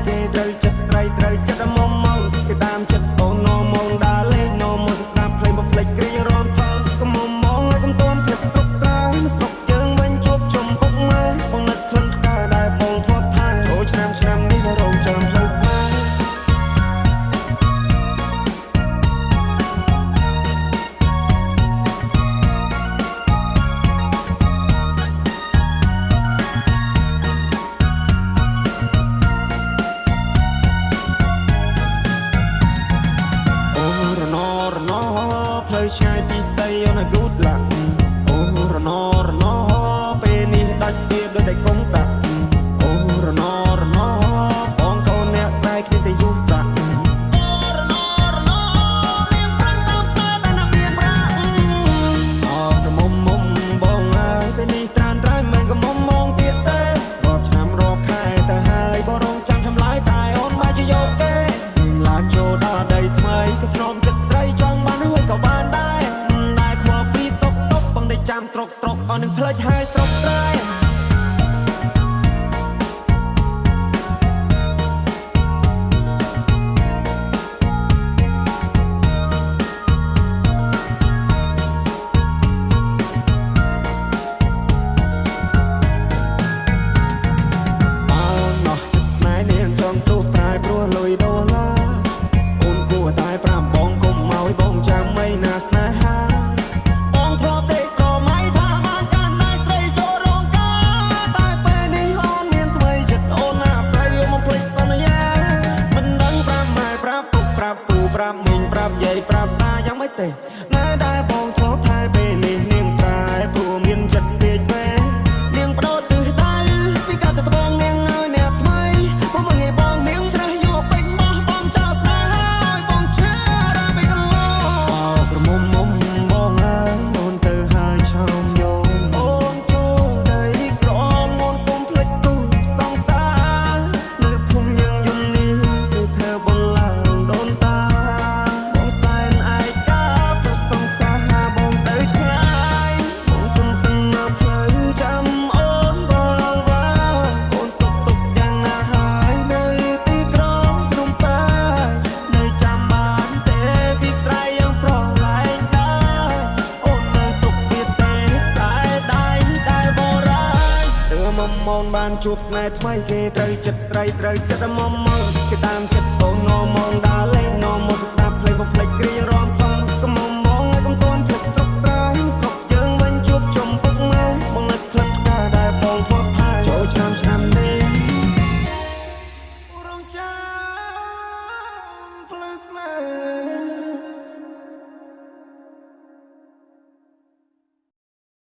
គេត្រូវចិត្តស្រីត្រូវចិត្តមុំមកគេតាមចិត្តអូននមងដើរលេងនមមកស្ដាប់ភ្លេងមកភ្លេចគ្រារំថំកុំមុំមកឲ្យកុំតន់ភ្លេចស្រុកស្រែស្រុកយើងវិញជួបជុំពុកម៉ែបងនឹកក្លិនផ្កាដែលបងធ្លាប់ថែចូលឆ្នាំឆ្នាំនេះបងរងចាំផ្លូវស្នេហ៍ អូរណរណផ្លូវឆ្ងាយពីស័យអូន good luck អូរណរណពេលនេះដាច់វាដូចតែកុងតាក់អូរណរណបងកូនអ្នកស្នេហ៍គ្មានតែយុស័កអូរណរណនាងប្រឹងតាមស្នេហ៍តែណាមានប្រាក់អរមុំមុំបងអើយពេលនេះត្រានត្រៃមិនក៏មុំមងទៀតទេរាប់ឆ្នាំរាប់ខែទៅហើយបងរងចាំចម្លើយតែអូនមកជាយកទេនឹងឡើងចូលដល់ដីថ្មីក៏ធ្នមចិត្តស្រីចង់បានហើយក៏បានដែរមិនដែលខ្វល់ពីសុកទុកបងได้ចាំត្រុកត្រុកអស់នឹងផ្លេចហើយស្រុកស្រែ អើណោះចិត្តស្នេហ៍នាងចង់ទោះប្រែព្រោះលុយដុល្លារអូនគួរតែប្រាប់បងកុំឲ្យបងចាំអីណាស្នេហាបងធ្លាប់ដេកស្រមៃថាបានកាន់តែស្រីចូលរោងការតែពេលនេះអូនមានថ្មីចិត្តអូនណាប្រៃយកមកភ្លេចសន្យាមិនដឹងប្រាប់ម៉ែប្រាប់ពុកប្រាប់ពូប្រាប់មីងប្រាប់យាយប្រាប់តាយ៉ាងម៉េចទេស្នេហ៍ដែលបងធ្លាប់ថែពេលនេះនាងប្រែព្រោះមានចិត្តពេកពេកនាងបដូរទិសដៅពីកាត់ទៅត្បូងនាងឲ្យអ្នកថ្មីបងមកងាយបងនាងច្រេះយកពេញបោះបងចោលស្នេហ៍ឲ្យបងឈឺដល់ពីកន្លងបោក្រមុំមុំបងអើយអូនទៅហើយឆោមយោនអូនចូលដីក្រមអូនគុំភ្លេចគូសង្សារនៅភូមិយើងយំនេះគឺធ្វើបងឡើងដូនតាបងសែនឯកាប្រសង្សារបងទៅឆ្ងាយបងទន្ទឹងនៅផ្លូវចាំអូនវល់វ៉ាអូនសុខទុក្ខយ៉ាងណាហើយនៅទីក្រុងភ្នំពេញនៅចាំបានទេពីស្រ័យយ៉ាងប្រឡែងដែរអូននៅទុកវាទេខ្សែដៃដែលបរាយទើមមនបានជួបស្នេហ៍ថ្មីគេត្រូវចិត្តស្រីត្រូវចិត្តមុំមកគេតាមចិត្តអូននមងដើរលេងនមមកស្ដាប់ភ្លេងកុំភ្លេចគ្រារំថំកុំមុំមងឲ្យកុំតន់ភ្លេចស្រុកស្រែស្រុកយើងវិញជួបជុំពុកម៉ែបងនឹកក្លិនផ្កាដែលបងធ្លាប់ថែចូលឆ្នាំឆ្នាំនេះរងចាំ